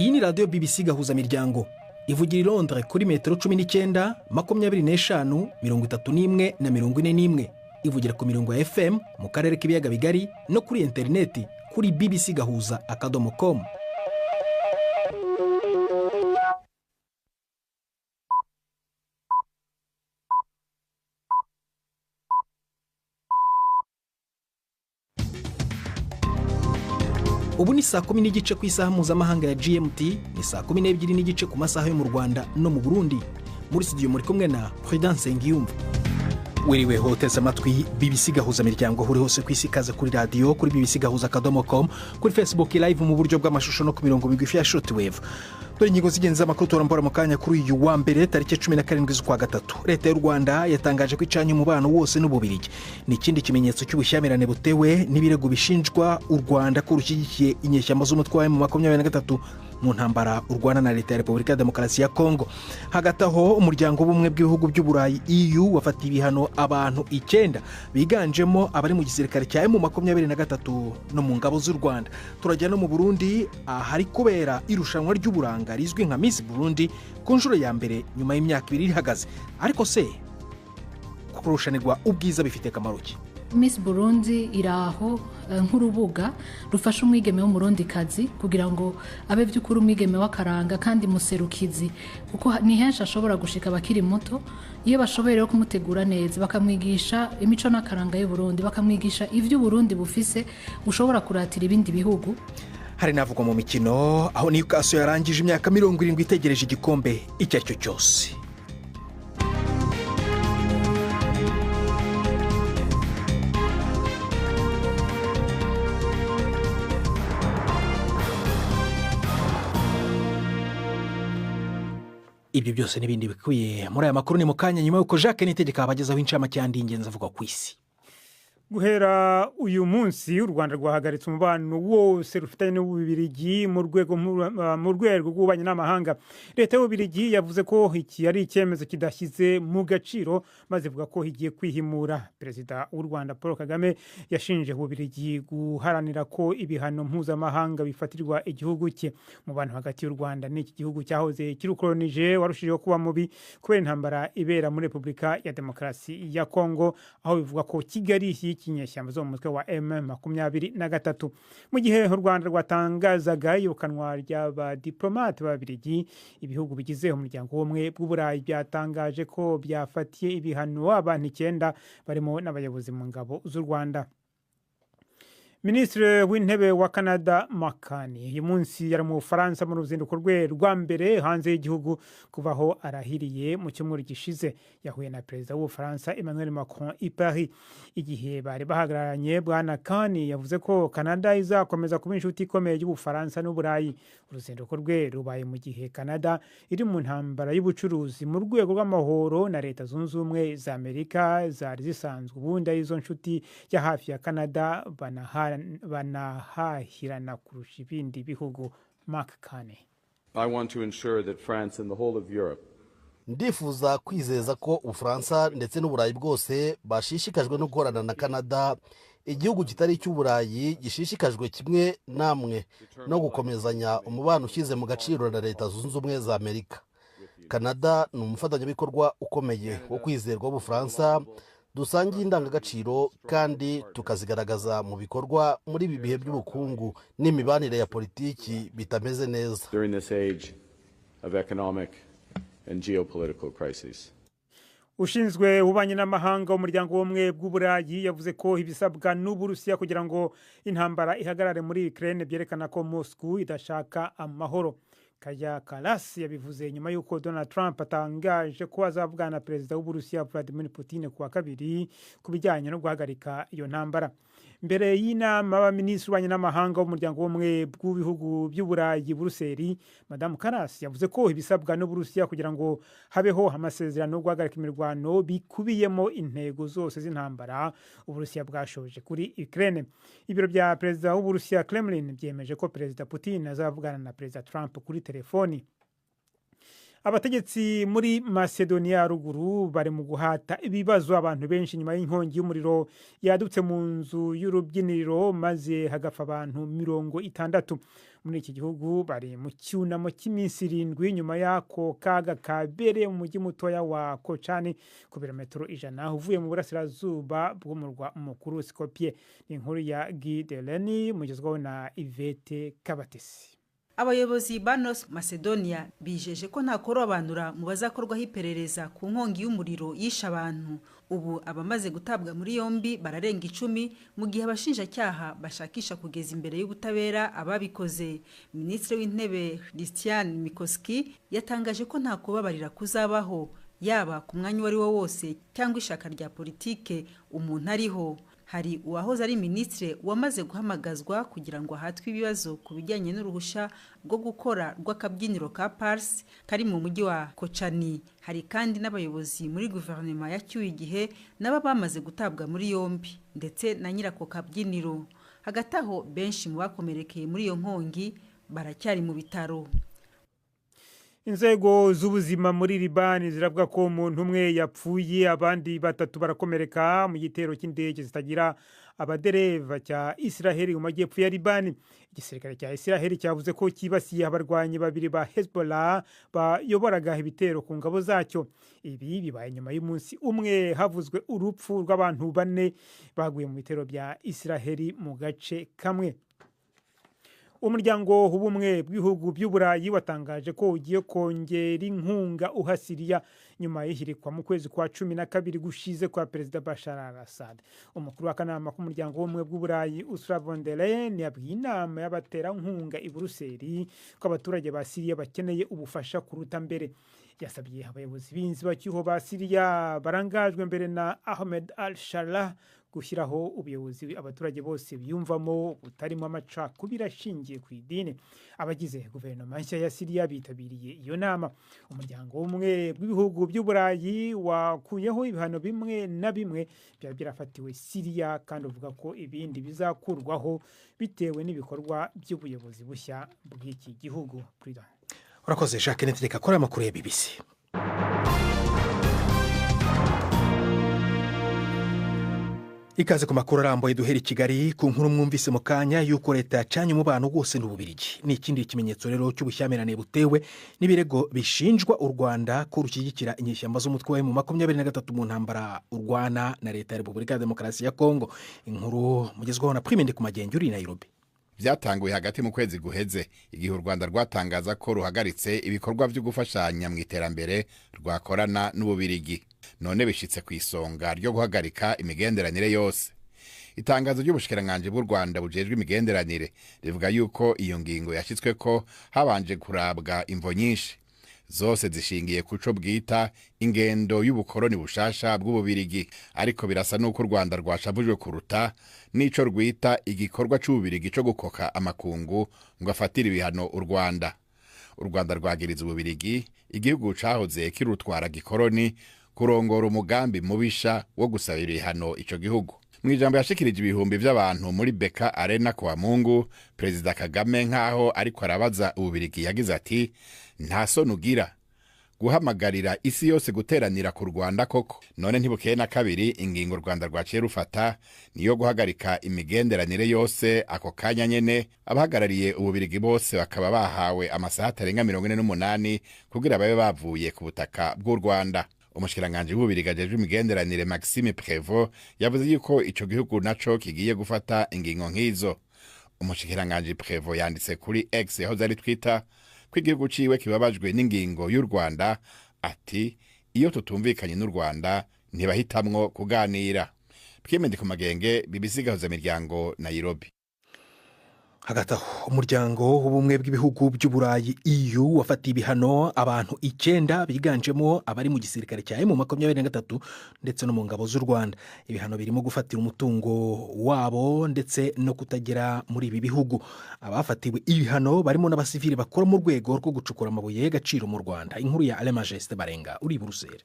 Iyi ni radiyo BBC Gahuzamiryango, ivugira i Londres kuri metero 19, 25, 31 na 41. Ivugira ku mirongo ya FM mu karere k'ibiyaga bigari no kuri interineti kuri bbcgahuza.com. Ubu ni saa 10:30 ku isaha mpuzamahanga ya GMT, ni saa 12:30 ku masaha yo mu Rwanda no mu Burundi. Muri studio muri kumwe na Prudence Nsengiyumva. Wiriwe hoteze amatwi BBC Gahuza Miryango uri hose ku isi. Ikaze kuri radiyo, kuri bbcgahuza.com, kuri Facebook Live mu buryo bw'amashusho no ku mirongo migufi ya shortwave. Dore ingingo z'ingenzi z'amakuru turambura mu kanya kuri uyu wa mbere, tariki 17 z'ukwa gatatu. Leta y'u Rwanda yatangaje ko icanye umubano wose n'Ububirigi. Ni ikindi kimenyetso cy'ubushyamirane butewe n'ibirego bishinjwa u Rwanda ko rushyigikiye inyeshyamba z'umutwe wa M23 mu ntambara u Rwanda na Leta ya Repubulika ya Demokarasi ya Kongo. Hagati aho, Umuryango w'Ubumwe bw'Ibihugu by'Uburayi, EU, wafatiye ibihano abantu icyenda biganjemo abari mu gisirikare cya M23 no mu ngabo z'u Rwanda. Turajya no mu Burundi ahari kubera irushanwa ry'uburanga rizwi nka Miss Burundi ku nshuro ya mbere nyuma y'imyaka 2 rihagaze. Ariko se kurushanirwa ubwiza bifite akamaro ki? Miss Burundi iraho nk'urubuga rufasha umwigeme w'umurundikazi kugira ngo abe by'ukuri umwigeme w'akaranga kandi muserukizi, kuko ni henshi ashobora gushika abakiri muto. Iyo bashoboye rero kumutegura neza, bakamwigisha imico n'akaranga y'u Burundi, bakamwigisha ivyo Burundi bufise bushobora kuratira ibindi bihugu. Hari navugwa mu mikino, aho Newcastle yarangije imyaka 70 itegereje igikombe icyo ari cyo cyose. Ibyo byose n'ibindi bikubiye muri aya makuru ni mu kanya, nyuma y'uko Jacques Nitegeka abagezaho incamake y'andi y'ingenzi avugwa ku isi. Guhera uyu munsi, u Rwanda rwahagaritse umubano wose rufitanye n'Ububirigi mu rwego rw'ububanyi n'amahanga. Leta y'Ububirigi yavuze ko iki ari icyemezo kidashyize mu gaciro, maze ivuga ko igiye kwihimura. Perezida w'u Rwanda Paul Kagame yashinje Ububirigi guharanira ko ibihano mpuzamahanga bifatirwa igihugu cye. Umubano hagati y'u Rwanda n'iki gihugu cyahoze kirukolonije warushijeho kuba mubi kubera intambara ibera muri Repubulika ya Demokarasi ya Kongo, aho bivugwa ko Kigali inyeshyamba zo mu mutwe wa M23. Mu gihe u Rwanda rwatangazaga iyirukanwa ry'abadiplomate b'Ababiligi, ibihugu bigize Umuryango w'Ubumwe bw'Uburayi byatangaje ko byafatiye ibihano abantu icyenda barimo n'abayobozi mu ngabo z'u Rwanda. Minisitiri w'Intebe wa Canada Mark Carney uyu munsi yari mu Bufaransa mu ruzinduko rwe rwa mbere hanze y'igihugu kuva aho arahiriye mu cyumweru gishize. Yahuye na Perezida w'Ubufaransa Emmanuel Macron i Paris. Igihe bari bahagararanye, Bwana Carney yavuze ko Canada izakomeza kuba inshuti ikomeye y'Ubufaransa n'Uburayi. Uruzinduko rwe rubaye mu gihe Canada iri mu ntambara y'ubucuruzi mu rwego rw'amahoro na Leta Zunze Ubumwe za Amerika, zari zisanzwe ubundi arizo nshuti ya hafi ya Canada banahahirana kurusha ibindi bihugu. Mark Carney. I want to ensure that France and the whole of Europe Ndifuza kwizeza ko Ubufaransa ndetse n'Uburayi bwose bashishikajwe no gukorana na Canada, igihugu kitari icy'Uburayi gishishikajwe kimwe namwe no gukomezanya umubano ushyize mu gaciro na Leta Zunze Ubumwe za Amerika. Canada ni umufatanyabikorwa ukomeye wo kwizerwa w'Ubufaransa. Dusangiye indangagaciro kandi tukazigaragaza mu bikorwa muri ibi bihe by'ubukungu n'imibanire ya politiki bitameze neza. during this age of economic and geopolitical crises. Ushinzwe ububanyi n'amahanga w'Umuryango w'Ubumwe bw'Uburayi yavuze ko ibisabwa n'Uburusiya kugira ngo intambara ihagarare muri Ukraine byerekana ko Moscow idashaka amahoro. Kaja Kallas yabivuze nyuma y'uko Donald Trump atangaje ko azavugana na Perezida w'Uburusiya Vladimir Putin ku wa kabiri ku bijyanye no guhagarika iyo ntambara. Mbere y'inama y'abaminisitiri w'ububanyi n'amahanga w'Umuryango w'Ubumwe bw'Ibihugu by'Uburayi Buruseli, Madamu Kallas yavuze ko ibisabwa n'Uburusiya kugira ngo habeho amasezerano yo guhagarika imirwano bikubiyemo intego zose z'intambara Uburusiya bwashoje kuri Ukraine. Ibiro bya Perezida w'Uburusiya, Kremlin, byemeje ko Perezida Putin azavugana na Perezida Trump kuri telefoni. Abategetsi muri Macedonia ya Ruguru bari mu guhata ibibazo abantu benshi nyuma y'inkongi y'umuriro yadutse mu nzu y'urubyiniriro, maze hagapfa abantu 60. Muri iki gihugu bari mu cyunamo cy'iminsi 7 nyuma y'ako kaga kabereye mu mujyi mutoya wa Kocani, ku birometero 100 uvuye mu burasirazuba bw'umurwa mukuru Skopje. Ni inkuru ya Guy Deleni, mugezwaho na Ivete Kabatesi. Abayobozi ba North Macedonia bijeje ko nta korobanura mu bazakorwaho iperereza ku nkongi y'umuriro yishe abantu. Ubu abamaze gutabwa muri yombi bararenga 10, mu gihe abashinjacyaha bashakisha kugeza imbere y'ubutabera ababikoze. Minisitiri w'Intebe Hristijan Mickoski yatangaje ko nta kubabarira kuzabaho, yaba ku mwanya uwo ari wo wose cyangwa ishaka rya politike umuntu ariho. Hari uwahoze ari minisitiri wamaze guhamagazwa kugira ngo ahatwe ibibazo ku bijyanye n'uruhushya rwo gukora rw'akabyiniro ka Pars kari mu mujyi wa Kocani. Hari kandi n'abayobozi muri guverinoma yacyuye igihe nabo bamaze gutabwa muri yombi, ndetse na nyirako kabyiniro. Hagati aho, benshi mu bakomerekeye muri iyo nkongi baracyari mu bitaro. Inzego z'ubuzima muri Libani ziravuga ko umuntu umwe yapfuye, abandi 3 barakomereka mu gitero cy'indege zitagira abadereva cya Israheli mu majyepfo ya Libani. Igisirikare cya Israheli cyavuze ko cyibasiye abarwanyi 2 ba Hezbollah bayoboraga ibitero ku ngabo zacyo. Ibi bibaye nyuma y'umunsi umwe havuzwe urupfu rw'abantu 4 baguye mu bitero bya Israheli mu gace kamwe. Umuryango w'ubumwe bw'ibihugu by'Uburayi watangaje ko ugiye kongera inkunga uha Siriya nyuma y'ihirikwa mu kwezi kwa 12 gushize kwa Perezida Bashar al-Assad. Umukuru w'akanama k'umuryango w'ubumwe bw'Uburayi Ursula von der Leyen yabwiye inama y'abaterankunga i Buruseli ko abaturage ba Siriya bakeneye ubufasha kuruta mbere. Yasabye abayobozi b'inzibacyuho ba Siriya barangajwe mbere na Ahmed al-Sharaa gushyiraho ubuyobozi abaturage bose biyumvamo, butarimo amacakubiri ashingiye ku idini. Abagize guverinoma nshya ya Siriya bitabiriye iyo nama. Umuryango w'ubumwe bw'ibihugu by'Uburayi wakuyeho ibihano bimwe na bimwe byari byarafatiwe Siriya, kandi uvuga ko ibindi bizakurwaho bitewe n'ibikorwa by'ubuyobozi bushya bw'iki gihugu. Urakoze Jacques Netreka kora amakuru ya BBC. Ikaze ku makuru arambuye. Duhera i Kigali ku nkuru mwumvise mu kanya y'uko leta yacanye umubano wose n'Ububirigi. Ni ikindi kimenyetso rero cy'ubushyamirane butewe n'ibirego bishinjwa u Rwanda ko rushyigikira inyeshyamba z'umutwe wa M23 mu ntambara urwana na leta ya Repubulika ya Demokarasi ya Kongo. Inkuru mugezwaho na Prime Ndikumagenge uri i Nairobi. Byatanguye hagati mu kwezi guheze, igihe u Rwanda rwatangaza ko ruhagaritse ibikorwa byo gufashanya mu iterambere rwakorana n'Ububirigi. None bishitse ku isonga ryo guhagarika imigenderanire yose. Itangazo ry'ubushikiranganji bw'u Rwanda bujejwe imigenderanire rivuga yuko iyo ngingo yashyitswe ko habanje kurabwa imvo nyinshi, zose zishingiye kuco bwita ingendo y'ubukoroni bushasha bw'Ububirigi. Ariko birasa nuko u Rwanda rwashavujwe kuruta n'ico rwita igikorwa c'Ububirigi co gukoka amakungu ngo afatire ibihano u Rwanda. U Rwanda rwagiriza Ububirigi, igihugu cahoze kirutwara gikoroni, kurongora umugambi mubisha wo gusabira ibihano ico gihugu. Mu ijambo yashikirije ibihumbi by'abantu muri Beka Arena kwa Mungu, Perezida Kagame nkaho ariko arabaza Ububirigi yagize ati: nta soni ugira guhamagarira isi yose guteranira ku Rwanda koko? None ntibukeye na kabiri, ingingo u Rwanda rwaciye rufata niyo guhagarika imigenderanire yose ako kanya nyene. Abahagarariye Ububirigi bose bakaba bahawe amasaha atarenga 48 kugira babe bavuye ku butaka bw'u Rwanda. Umushikiranganji w'Ububirigi ajejwe imigenderanire Maxime Prévost yavuze yuko ico gihugu naco kigiye gufata ingingo nk'izo. Umushikiranganji Prévost yanditse kuri X yahoze ari Twitter ko igihugu ciwe kibabajwe n'ingingo y'u Rwanda, ati: iyo tutumvikanye n'u Rwanda ntibahitamwo kuganira. Twime Ndikumagenge, BBC Gahuza Miryango, Nairobi. Hagati aho, umuryango w'ubumwe bw'ibihugu by'Uburayi EU wafatiye ibihano abantu 9 biganjemo abari mu gisirikare cya M23 ndetse no mu ngabo z'u Rwanda. Ibihano birimo gufatira umutungo wabo ndetse no kutagera muri ibi bihugu. Abafatiwe ibihano barimo n'abasivili bakora mu rwego rwo gucukura amabuye y'agaciro mu Rwanda. Inkuru ya Alain Majeste Barenga uri i Buruseli.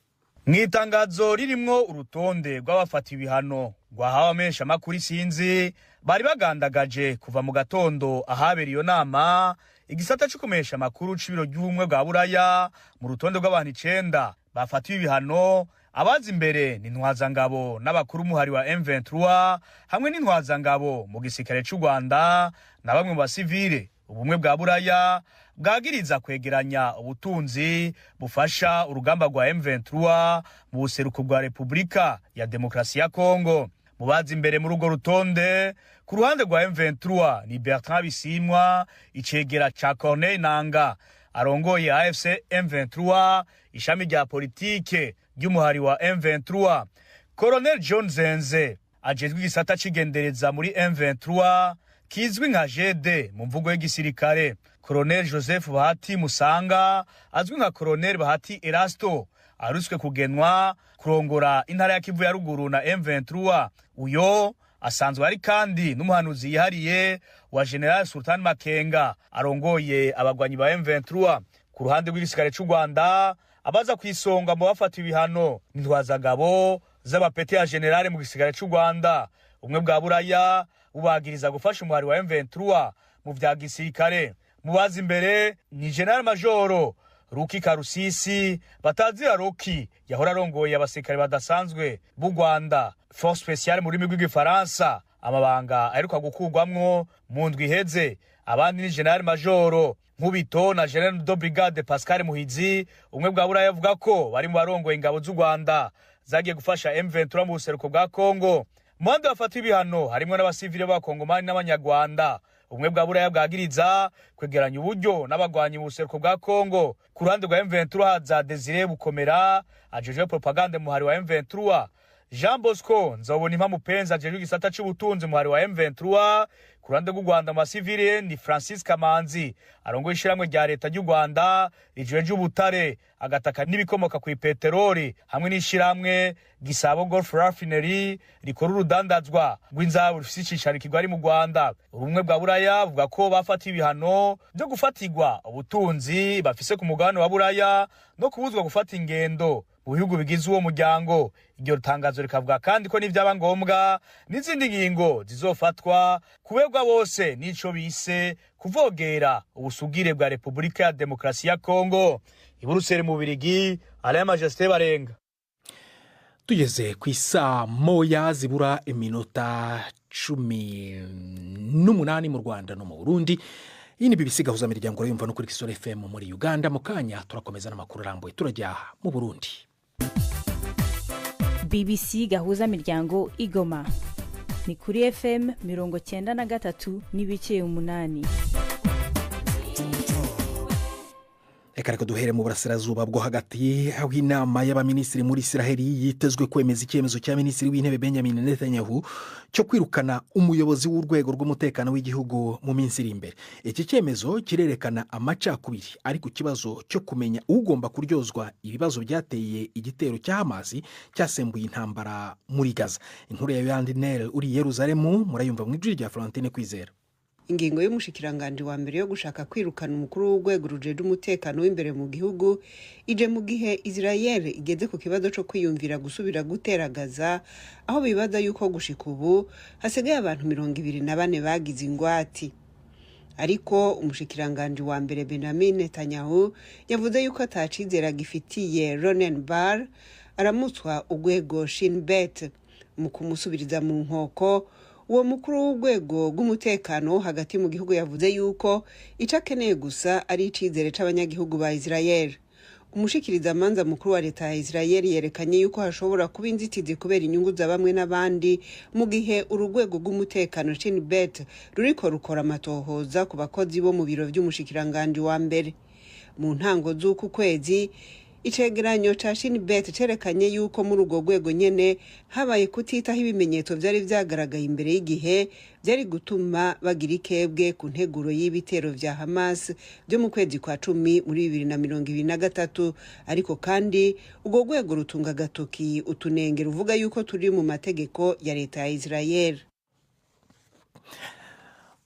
Mu itangazo ririmwo urutonde rw'abafatiwe ibihano rwahawe amenshi amakuru isinzi bari bagandagaje kuva mu gatondo ahabera iyo nama, Igisata co kumenyesha amakuru c'ibiro by'ubumwe bwa Buraya, mu rutonde rw'abantu 9 bafatiwe ibihano, abaza imbere ni ntwazangabo n'abakuru umuhari wa M23 hamwe n'intwazangabo mu gisirikare c'u Rwanda na bamwe mu basivile. Ubumwe bwa Buraya bwagiriza kwegeranya ubutunzi bufasha urugamba rwa M23 mu buseruko bwa Repubulika ya Demokrasi ya Kongo. Mubazi imbere muri urwo rutonde ku ruhande rwa M23 ni Bertrand Bisimwa, icegera ca Corneille Nanga arongoye AFC M23, ishami rya politike ry'umuhari wa M23. Colonel John Zenze ajejwe igisata c'igendereza muri M23 kizwi nka GD mu mvugo y'igisirikare. Colonel Joseph Bahati Musanga azwi nka Colonel Bahati Erasto aruswe kugenwa kurongora intara ya Kivu ya ruguru na M23. Uyo asanzwe ari kandi n'umuhanuzi yihariye wa General Sultan Makenga arongoye abagwanyi ba M23. Ku ruhande rw'igisirikare c'u Rwanda, abaza kwisonga mu bafata ibihano n'intwazagabo z'abapete ya generale mu gisirikare c'u Rwanda. Umwe bwa Buraya bubagiriza gufasha umuhari wa M23 mu vya gisirikare. Mubaza imbere ni General Majoro Ruki Karusisi batazira Ruki, yahora arongoye abasirikare badasanzwe b'u Rwanda, Force Spéciale mu rurimi rw'igifaransa, amabanga aheruka gukurwamwo mu ndwi iheze. Abandi ni General Majoro Nkubito na General de Brigade Pascal Muhizi. Umwe bwa Buraya avuga ko bari mu barongoye ingabo z'u Rwanda zagiye gufasha M23 mu buseruko bwa Kongo. Mu bandi bafata ibihano harimwo n'abasivile b'abakongomani n'abanyarwanda. Ubumwe bwa Buraya bwagiriza kwegeranya uburyo n'abagwanyi mu buseruko bwa Kongo. Ku ruhande rwa M23 haza Desire Bukomera ajejwe propagande muhari wa M23, Jean Bosco Nzobona Mupenzi ajejwe igisata c'ubutunzi muhari wa M23. Ku ruhande rw'u Rwanda mu basivile ni Francis Kamanzi arongoye ishiramwe rya leta ry'u Rwanda rijejwe ubutare, agataka n'ibikomoka ku ipeteroli hamwe n'ishiramwe Gisabo Golf Raffinery rikora urudandazwa rw'inzahabu rufise icicaro i mu Rwanda. Ubumwe bwa Buraya buvuga ko bafatiwe ibihano byo gufatirwa ubutunzi bafise ku mugabane wa Buraya no kubuzwa gufata ingendo mu bihugu bigize uwo muryango. Iryo tangazo rikavuga kandi ko nivyaba ngombwa n'izindi ngingo zizofatwa kubegwa bose n'ico bise kuvogera ubusugire bwa Repubulika ya Demokrasi ya Kongo. Iburuseli mu Bubiligi, Alain Majesté Barenga. Tugeze ku isaa 1 zibura iminota 18 mu Rwanda no mu Burundi. Iyi ni BBC Gahuza Miryango, yumva no kuri Kisoro FM muri Uganda. Mu kanya turakomeza n'amakuru arambuye, turajya mu Burundi. BBC Gahuza Miryango Igoma ni kuri FM 93.8. Reka reka duhere mu burasirazuba bwo hagati, aho inama y'abaminisitiri muri Israheli yitezwe kwemeza icyemezo cya Minisitiri w'Intebe Benjamin Netanyahu cyo kwirukana umuyobozi w'urwego rw'umutekano w'igihugu mu minsi iri imbere. Iki cyemezo kirerekana amacakubiri ari ku kibazo cyo kumenya ugomba kuryozwa ibibazo byateye igitero cya Hamas cyasembuye intambara muri Gaza. Inkuru ya Yandi Nel uri Yerusalemu murayumva mu ijwi rya Florentine Kwizera. Ingingo y'umushikiranganje wa mbere yo gushaka kwirukana umukuru w'urwego rujeje umutekano w'imbere mu gihugu ije mu gihe Israel igeze ku kibazo cyo kwiyumvira gusubira gutera Gaza, aho bibaza yuko gushika ubu hasigaye abantu 24 bagize ingwati. Ariko umushikiranganje wa mbere Benjamin Netanyahu yavuze yuko atacizera gifitiye Ronen Bar aramutswa urwego Shin Bet mu kumusubiriza mu nkoko. Uwo mukuru w'urwego rw'umutekano hagati mu gihugu yavuze yuko ico akeneye gusa ari icizere c'abanyagihugu ba Israel. Umushikiriza manza mukuru wa leta ya Israel yerekanye yuko hashobora kuba inzitizi kubera inyungu za bamwe n'abandi mu gihe urugwego rw'umutekano Shin Bet ruriko rukora amatohoza ku bakozi bo mu biro vy'umushikiranganje wa mbere. Mu ntango z'uku kwezi, icegeranyo ca Shin Bet cerekanye yuko muri urwo rwego nyene habaye kutitaho ibimenyetso vyari vyagaragaye imbere y'igihe vyari gutuma bagira ikebwe ku nteguro y'ibitero vya Hamas byo mu kwezi kwa 10 muri 2023. Ariko kandi urwo rwego rutunga gatoki utunenge ruvuga yuko turi mu mategeko ya leta ya Israel.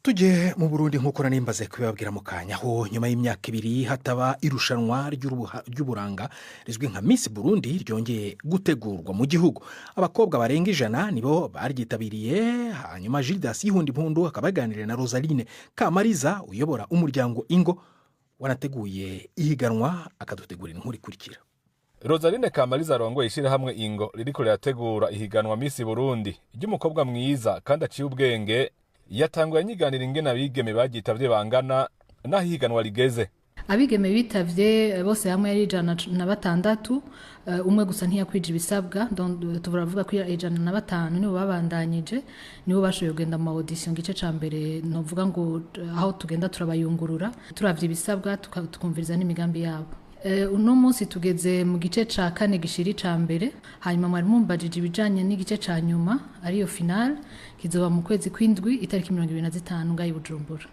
Tujye mu Burundi nk'uko narimbaze kubibabwira mu kanya, aho nyuma y'imyaka 2 hataba irushanwa ry'uburanga rizwi nka Miss Burundi ryongeye gutegurwa mu gihugu. Abakobwa barenga 100 nibo baryitabiriye. Hanyuma Gildas Yihundi Impundu akaba yaganiriye na Rosaline Kamariza uyobora umuryango Ingo wanateguye ihiganwa, akadutegurira inkuru ikurikira. Rosaline Kamariza arongoye ishyirahamwe Ingo ririko rirategura ihiganwa Miss Burundi ry'umukobwa mwiza kandi aciye ubwenge, yatanguye anyiganira ingene abigeme baryitavye bangana n'aho ihiganwa rigeze. Abigeme bitavye bose hamwe yari 106, umwe gusa ntiyakwije ibisabwa. Turavuga ko 105 nibo babandanyije, nibo bashoboye kugenda mu audition gice ca mbere, novuga ngo aho tugenda turabayungurura turavye ibisabwa, tukumviriza n'imigambi yabo. Uno munsi tugeze mu gice ca kane gishiri ca mbere. Hanyuma mwari mumbajije ibijanye n'igice ca nyuma ariyo final, kizoba mu kwezi kw'indwi itariki 25 ngayi Bujumbura.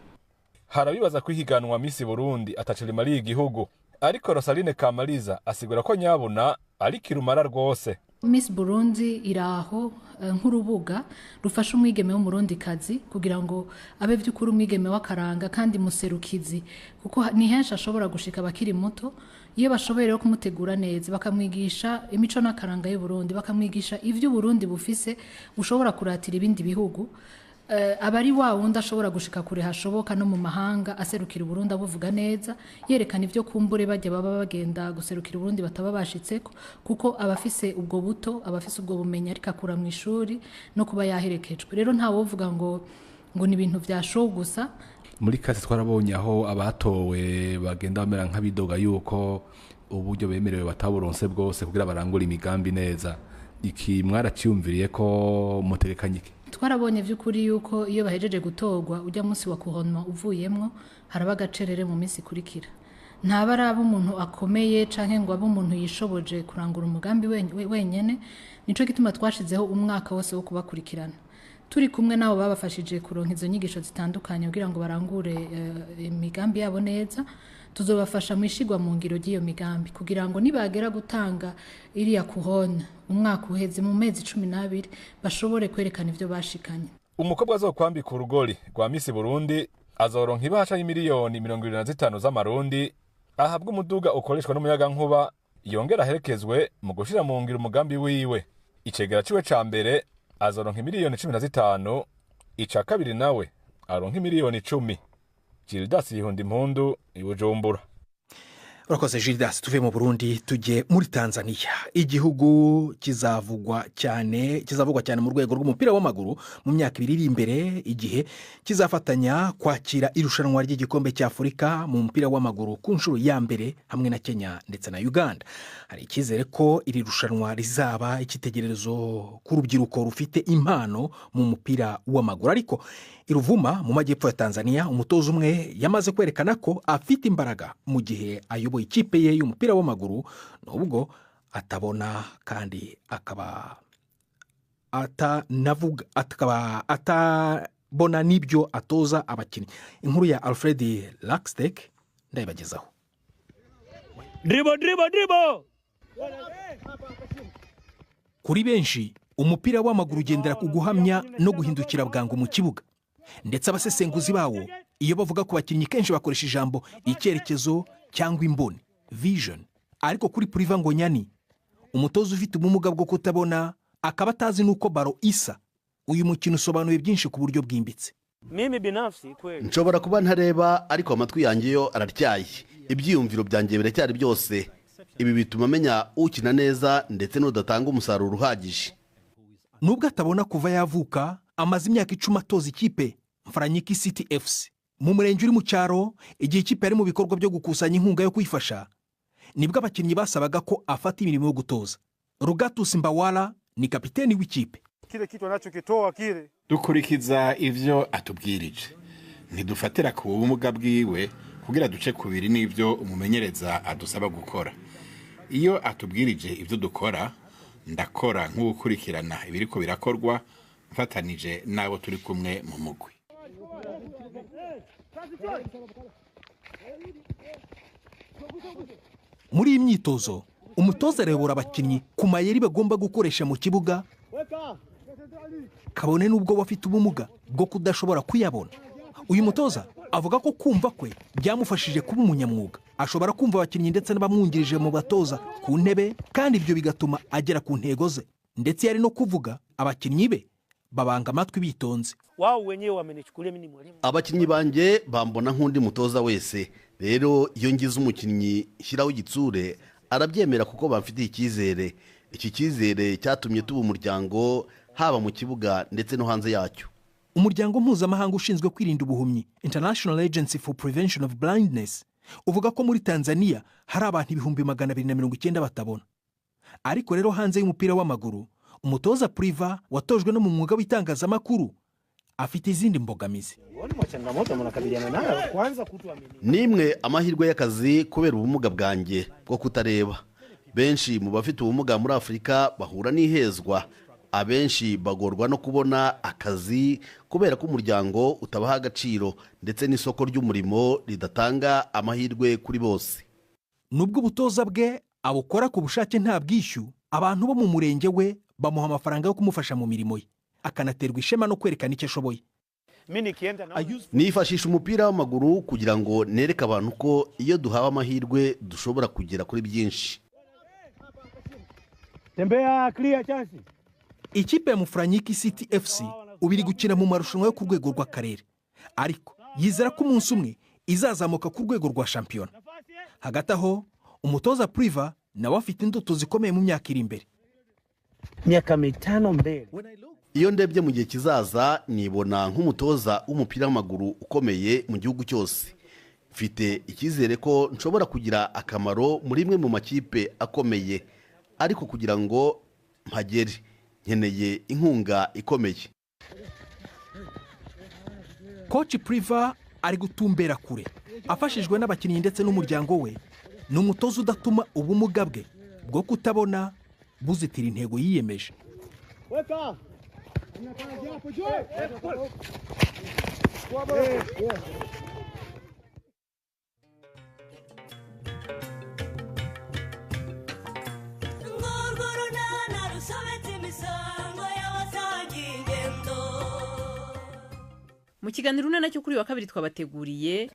Harabibaza ko ihiganwa Miss Burundi ataco rimariye igihugu, ariko Rosaline Kamariza asigura ko nyabuna ari kirumara rwose. Miss Burundi iraho nk'urubuga rufasha umwigeme w'umurundikazi kugira ngo abe vy'ukuri umwigeme w'akaranga kandi muserukizi, kuko ni henshi ashobora gushika abakiri muto. Iyo bashoboye rero kumutegura neza, bakamwigisha imico n'akaranga y'u Burundi, bakamwigisha ivyo Burundi bufise bushobora kuratira ibindi bihugu, abari wa wundi ashobora gushika kure hashoboka no mu mahanga, aserukira Burundi abuvuga neza, yerekana ivyo kumbure bajya baba bagenda guserukira Burundi bataba bashitseko, kuko abafise ubwo buto, abafise ubwo bumenyi ariko akura mu ishuri no kuba yaherekejwe. Rero nta wovuga ngo ni ibintu vya show gusa. Muri kasi twarabonye aho abatowe bagenda bamera nk'abidoga yuko uburyo bemerewe bataburonse bwose kugira barangure imigambi neza. Iki mwaraciyumviriye ko muterekanye iki? Twarabonye vy'ukuri yuko iyo bahejeje gutorwa ujya munsi wa kuhonwa uvuyemwo haraba agacerere mu minsi ikurikira. Ntaba araba umuntu akomeye canke ngo abe umuntu yishoboje kurangura umugambi wenyene. Nico gituma twashizeho umwaka wose wo kubakurikirana, turi kumwe nabo babafashije kuronka izo nyigisho zitandukanye kugira ngo barangure imigambi yabo neza. Tuzobafasha mu ishigwa mu ngiro ry'iyo migambi kugira ngo nibagera gutanga iriya kuhona umwaka uheze mu mezi 12 bashobore kwerekana ivyo bashikanye. Umukobwa azokwambika urugori rwa Miss Burundi azoronka ibahasha y'imiliyoni 75 z'amarundi, ahabwa umuduga ukoreshwa n'umuyagankuba, yongera aherekezwe mu gushira mu ngiro umugambi wiwe. Icegera ciwe ca mbere azoronka imiliyoni 15, ica kabiri nawe aronka imiliyoni 10. Gildas Yihundi Impundu, Ibujumbura. Urakoze Gildas. Tuve mu Burundi tujye muri Tanzania. Igihugu kizavugwa cyane mu rwego rw'umupira w'amaguru mu myaka 2 iri imbere, igihe kizafatanya kwakira irushanwa ry'igikombe cy'Afurika mu mupira w'amaguru ku nshuro ya mbere hamwe na Kenya ndetse na Uganda. Hari icyizere ko iri rushanwa rizaba icyitegererezo ku rubyiruko rufite impano mu mupira w'amaguru. Ariko iruvuma mu majyepfo ya Tanzania, umutoza umwe yamaze kwerekana ko afite imbaraga mu gihe ayoboye ikipe ye y'umupira w'amaguru, nubwo atabona kandi akaba atanavuga, akaba atabona n'ibyo atoza abakinnyi. Inkuru ya Alfred Laxtek ndayibagezaho. Dribo, dribo, dribo! Kuri benshi umupira w'amaguru ugendera ku guhamya no guhindukira bwangu mu kibuga, ndetse abasesenguzi bawo iyo bavuga ku bakinnyi kenshi bakoresha ijambo icyerekezo cyangwa imboni, vision. Ariko kuri Priva Ngonyani, umutoza ufite ubumuga bwo kutabona akaba atazi nuko baro isa, uyu mukino usobanuye byinshi ku buryo bwimbitse. Mimi binafsi kweli nshobora kuba ntareba, ariko amatwi yanjye yo araryaye, ibyiyumviro byanjye biracyari byose. Ibi bituma amenya ukina neza ndetse n'udatanga umusaruro uhagije. Nubwo atabona kuva yavuka, amaze imyaka 10 atoza ikipe Mfaranyiki City FC mu murenge uri mu cyaro. Igihe ikipe yari mu bikorwa byo gukusanya inkunga yo kuyifasha, nibwo abakinnyi basabaga ko afata imirimo yo gutoza. Rugatus Mbawala ni kapiteni w'ikipe. Kile kitu anachokitoa kile dukurikiza ivyo atubwirije, ntidufatira ku bumuga bwiwe kugira duce kubiri n'ivyo umumenyereza adusaba gukora. Iyo atubwirije ivyo dukora, ndakora nk'ukurikirana ibiriko birakorwa mfatanije n'abo turi kumwe mu mugwi. Muri iyi myitozo umutoza arayobora abakinnyi ku mayeri bagomba gukoresha mu kibuga, kabone n'ubwo bafite ubumuga bwo kudashobora kuyabona. Uyu mutoza avuga ko kumva kwe byamufashije kuba umunyamwuga. Ashobora kumva abakinnyi ndetse n'abamwungirije mu batoza ku ntebe, kandi ibyo bigatuma agera ku ntego ze. Ndetse yari no kuvuga abakinnyi be babanga amatwi bitonze. Wao wenyewe wamenichukulia mimi ni mwalimu. Abakinnyi banjye bambona nk'undi mutoza wese. Rero iyo ngize umukinnyi shyiraho igitsure arabyemera kuko bamfitiye icyizere. Iki cyizere cyatumye tuba umuryango haba mu kibuga ndetse no hanze yacyo. Umuryango mpuzamahanga ushinzwe kwirinda ubuhumyi, International Agency for Prevention of Blindness, uvuga ko muri Tanzania hari abantu 290,000 batabona. Ariko rero hanze y'umupira w'amaguru, umutoza Priva watojwe no mu mwuga w'itangazamakuru afite izindi mbogamizi. Nimwe amahirwe y'akazi kubera ubumuga bwanjye bwo kutareba. Benshi mu bafite ubumuga muri Afurika bahura n'ihezwa. Abenshi bagorwa no kubona akazi kubera ko umuryango utabaha agaciro ndetse n'isoko ry'umurimo ridatanga amahirwe kuri bose. Nubwo ubutoza bwe abukora ku bushake nta bwishyu, abantu bo mu murenge we bamuha amafaranga yo kumufasha mu mirimo ye, akanaterwa ishema no kwerekana icyo ashoboye. Nifashisha umupira w'amaguru kugira ngo nereke abantu ko iyo duhawe amahirwe dushobora kugera kuri byinshi. Tembea clear chance. Ikipe ya Mufuranyiki City FC ubu iri gukina mu marushanwa yo ku rwego rw'akarere, ariko yizera ko umunsi umwe izazamuka ku rwego rwa shampiyona. Hagati aho umutoza Priva nawe afite indoto zikomeye mu myaka iri imbere. Miaka mitano mbele. Iyo ndebye mu gihe kizaza nibona nk'umutoza w'umupira w'amaguru ukomeye mu gihugu cyose. Mfite icyizere ko nshobora kugira akamaro muri imwe mu makipe akomeye, ariko kugira ngo mpagere nkeneye inkunga ikomeye. Coach Priva ari gutumbera kure afashijwe n'abakinnyi ndetse n'umuryango we. Ni umutoza udatuma ubumuga bwe bwo kutabona buzitira intego yiyemeje. Mu kiganiro nacyo kuri wa kabiri twabateguriye.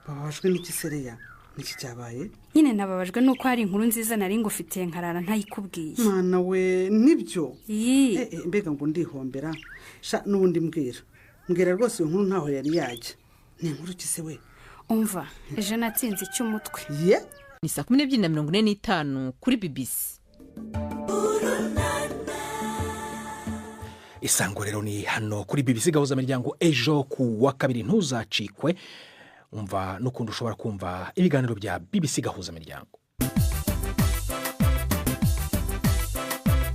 Bababajwe n'iki sereya? Niki cyabaye? Nyine nababajwe nuko hari inkuru nziza nari ngufitiye nkarara ntayikubwiye. Mana we, nibyo? Mbega ngo ndihombera. Sha nubundi mbwira. Mbwira rwose iyo nkuru ntaho yari yajya. Ni inkuru ki se we? Umva, ejo natsinze icy'umutwe. Ye? Ni saa 12:45 kuri BBC. Isango rero ni hano kuri BBC Gahuza Miryango ejo ku wa kabiri, ntuzacikwe. Umva n'ukundi ushobora kumva ibiganiro bya BBC Gahuza Miryango.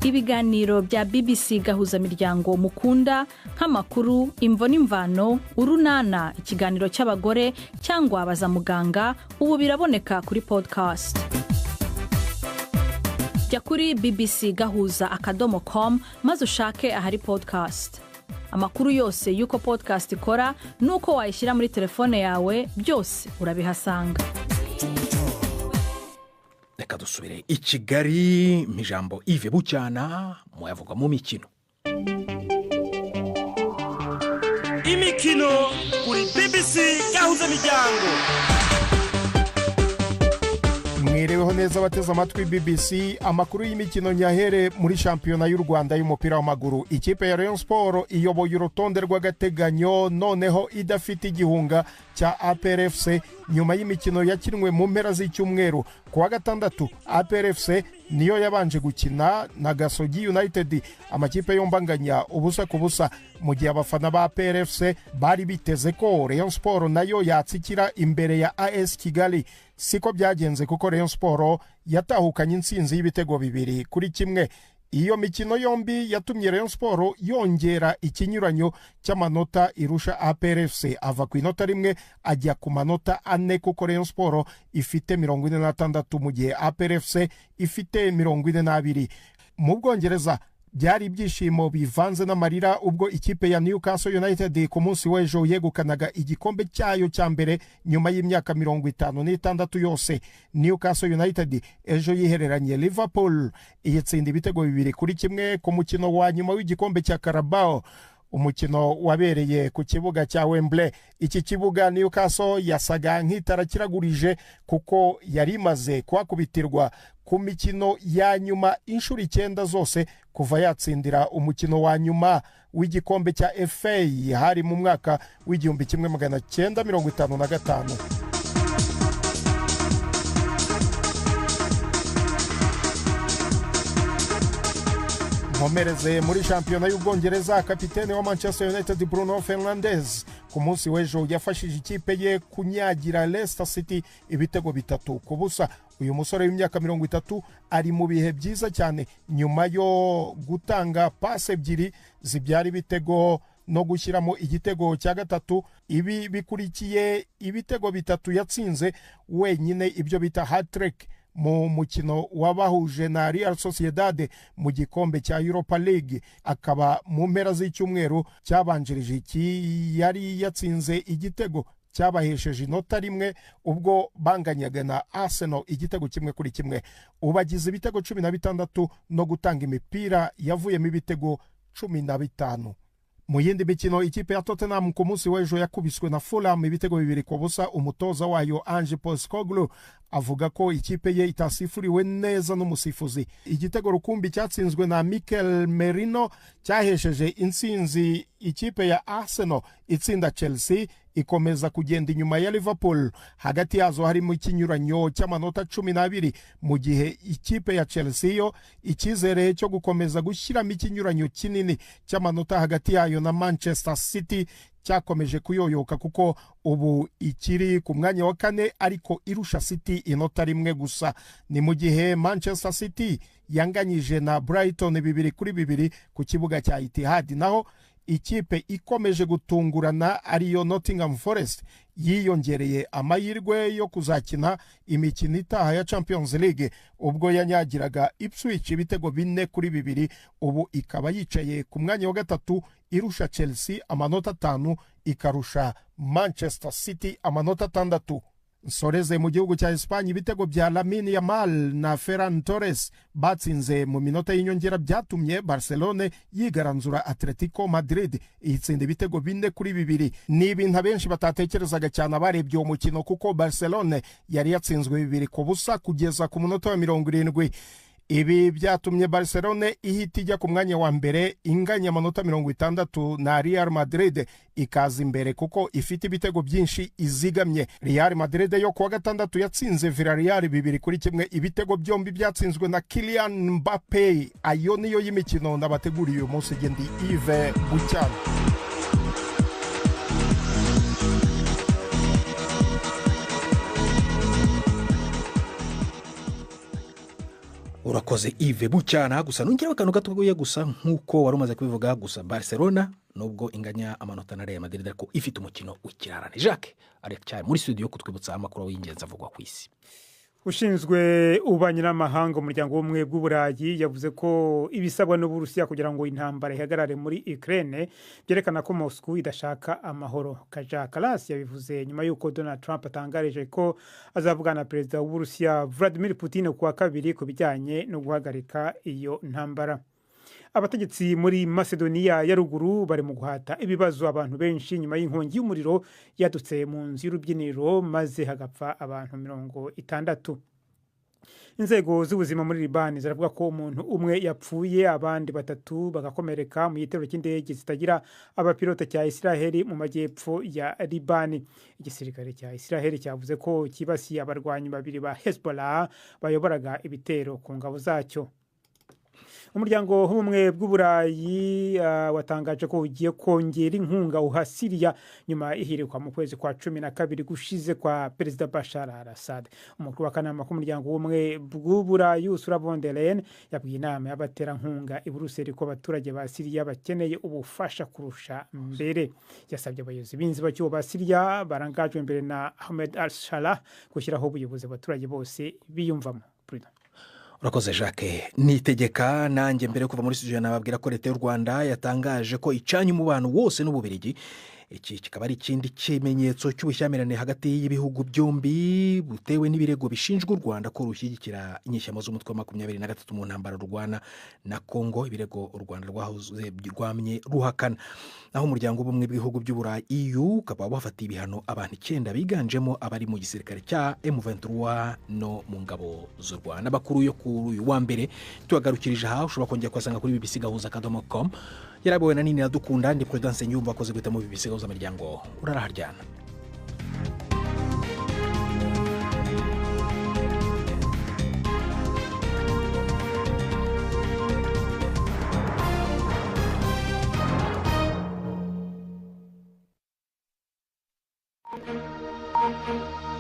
Ibiganiro bya BBC Gahuza Miryango mukunda nk'amakuru, imvo n'imvano, urunana, ikiganiro cy'abagore cyangwa baza muganga, ubu biraboneka kuri podcast. Jya kuri bbcgahuza.com maze ushake ahari podcast. Amakuru yose y'uko podcast ikora nuko wayishyira muri telefone yawe byose urabihasanga. Reka dusubire i Kigali mu ijambo Yves Bucyana muyavuga mu mikino. Imikino kuri BBC Gahuza Miryango. Mwireweho neza abateze amatwi BBC. Amakuru y'imikino nyahere muri shampiyona y'u Rwanda y'umupira w'amaguru. Ikipe ya Rayon Sport iyoboye urutonde rw'agateganyo noneho idafite igihunga cya APR FC nyuma y'imikino yakinwe mu mpera z'icyumweru. Ku wa gatandatu APR FC niyo yabanje gukina na Gasogi United, amakipe yombi anganya 0-0, mu gihe abafana ba APR FC bari biteze ko Rayon Sport nayo yatsikira imbere ya AS Kigali. Siko byagenze kuko Rayon Sport yatahukanye intsinzi y'ibitego 2-1. Iyo mikino yombi yatumye Rayon Sport yongera ikinyuranyo cy'amanota irusha APR FC, ava ku inota 1 ajya ku manota 4 kuko Rayon Sport ifite 46 mu gihe APR FC ifite 42. Mu Bwongereza byari ibyishimo bivanze n'amarira ubwo ikipe ya Newcastle United ku munsi w'ejo yegukanaga igikombe cyayo cya mbere nyuma y'imyaka 56 yose. Newcastle United ejo yihereranye Liverpool iyitsinda ibitego 2-1 ku mukino wa nyuma w'igikombe cya Carabao. Umukino wabereye ku kibuga cya Wembley. Iki kibuga Newcastle yasaga nk'itarakiragurije kuko yari imaze kuhakubitirwa ku mikino ya nyuma inshuro 9 zose kuva yatsindira umukino wa nyuma w'igikombe cya FA, hari mu mwaka w'1955. Nkomereze muri shampiyona y'Ubwongereza. Kapitene wa Manchester United Bruno Fernandes ku munsi w'ejo yafashije ikipe ye kunyagira Leicester City ibitego 3-0. Uyu musore w'imyaka 30 ari mu bihe byiza cyane nyuma yo gutanga pase 2 zibyara ibitego no gushyiramo igitego cya 3. Ibi bikurikiye ibitego 3 yatsinze wenyine, ibyo bita hat-trick, mu mukino wabahuje na Real Sociedad mu gikombe cya Europa League. Akaba mu mpera z'icyumweru cyabanjirije iki yari yatsinze igitego cyabahesheje inota 1 ubwo banganyaga na Arsenal igitego 1-1. Ubagize ibitego 16 no gutanga imipira yavuyemo ibitego 15. Mu yindi mikino, ikipe ya Tottenham ku munsi w'ejo yakubiswe na Fulham ibitego 2-0. Umutoza wayo Ange Postecoglou avuga ko ikipe ye itasifuriwe neza n'umusifuzi. Igitego rukumbi cyatsinzwe na Mikel Merino cyahesheje intsinzi ikipe ya Arsenal itsinda Chelsea, ikomeza kugenda inyuma ya Liverpool. Hagati yazo harimo ikinyuranyo cy'amanota 12, mu gihe ikipe ya Chelsea yo icyizere cyo gukomeza gushyiramo ikinyuranyo kinini cy'amanota hagati yayo na Manchester City cyakomeje kuyoyoka, kuko ubu ikiri ku mwanya wa 4 ariko irusha City inota 1 gusa. Ni mu gihe Manchester City yanganyije na Brighton 2-2 ku kibuga cya Etihad. Naho ikipe ikomeje gutungurana ariyo Nottingham Forest yiyongereye amahirwe yo kuzakina imikino itaha ya Champions League ubwo yanyagiraga Ipswich ibitego 4-2. Ubu ikaba yicaye ku mwanya wa 3 irusha Chelsea amanota 5, ikarusha Manchester City amanota 6. Nsoreze mu gihugu cya Espanye, ibitego bya Lamine Yamal na Ferran Torres batsinze mu minota y'inyongera byatumye Barcelone yigaranzura Atletico Madrid itsinda ibitego 4-2. Ni ibintu abenshi batatekerezaga cyane abarebye uwo mukino, kuko Barcelone yari yatsinzwe 2-0 kugeza ku munota wa 70. Ibi byatumye Barcelone ihita ijya ku mwanya wa mbere inganya amanota 60 na Real Madrid, ikaza imbere kuko ifite ibitego byinshi izigamye. Real Madrid yo kuwa gatandatu yatsinze Villarreal 2-1, ibitego byombi byatsinzwe na Kylian Mbappe. Ayo niyo y'imikino ndabateguriye uyu munsi. Ndi Yves Bucyana. Urakoze Yves Bucyana. Gusa nongera akantu gatoya gusa nkuko wari umaze kubivuga, gusa Barcelona nubwo inganya amanota na Real Madrid ariko ifite umukino w'ikirarane. Jacques ari cyane muri studio kutwibutsa amakuru y'ingenzi avugwa ku isi. Ushinzwe ububanyi n'amahanga umuryango w'ubumwe bw'Uburayi yavuze ko ibisabwa n'Uburusiya kugira ngo intambara ihagarare muri Ukraine byerekana ko Moscow idashaka amahoro. Kaja Kallas yabivuze nyuma y'uko Donald Trump atangarije ko azavugana na perezida w'Uburusiya Vladimir Putin kuwa kabiri ku bijyanye no guhagarika iyo ntambara. Abategetsi muri Macedonia ya ruguru bari mu guhata ibibazo abantu benshi nyuma y'inkongi y'umuriro yadutse mu nzu y'urubyiniro maze hagapfa abantu 60. Inzego z'ubuzima muri Libani ziravuga ko umuntu umwe yapfuye abandi 3 bagakomereka mu gitero cy'indege zitagira abapilote cya Israel mu majyepfo ya Libani. Igisirikare cya Israel cyavuze ko kibasiye abarwanyi 2 ba Hezbollah bayoboraga ibitero ku ngabo zacyo. Umuryango w'ubumwe bw'Uburayi watangaje ko ugiye kongera inkunga uha Syria nyuma ihirikwa mu kwezi kwa 12 gushize kwa Perezida Bashar al-Assad. Umukuru w'akanama k'umuryango w'ubumwe bw'Uburayi Ursula von der Leyen yabwiye inama y'abaterankunga i Buruseli ko abaturage ba Syria bakeneye ubufasha kurusha mbere. Yasabye abayobozi b'inzibacyuho ba Syria barangajwe imbere na Ahmed al-Sharaa gushyiraho ubuyobozi abaturage bose biyumvamo. Urakoze Jacques Nitegeka. Nanjye mbere kuva muri studio nababwira ko leta y'u Rwanda yatangaje ko icanye umubano wose n'Ububirigi, Iki kikaba ari ikindi kimenyetso cy'ubushyamirane hagati y'ibihugu byombi, butewe n'ibirego bishinjwa u Rwanda ko rushyigikira inyeshyamba z'umutwe wa 23 mu ntambara rurwana na Kongo, ibirego u Rwanda rwahoze rwamye ruhakana. Naho umuryango w'ubumwe bw'ibihugu by'Uburayi EU ukaba wafatiye ibihano abantu 9 biganjemo abari mu gisirikare cya M23 no mu ngabo z'u Rwanda. Amakuru yo kuri uyu wa mbere tuyagarukirije aha. Ushobora kongera kuyasanga kuri bbcgahuza.com. Yarabowe na Nini Iradukunda, ndi Prudence Nyumva akoze guhitamo BBC Gahuza Miryango. Uraraharyana. Thank you.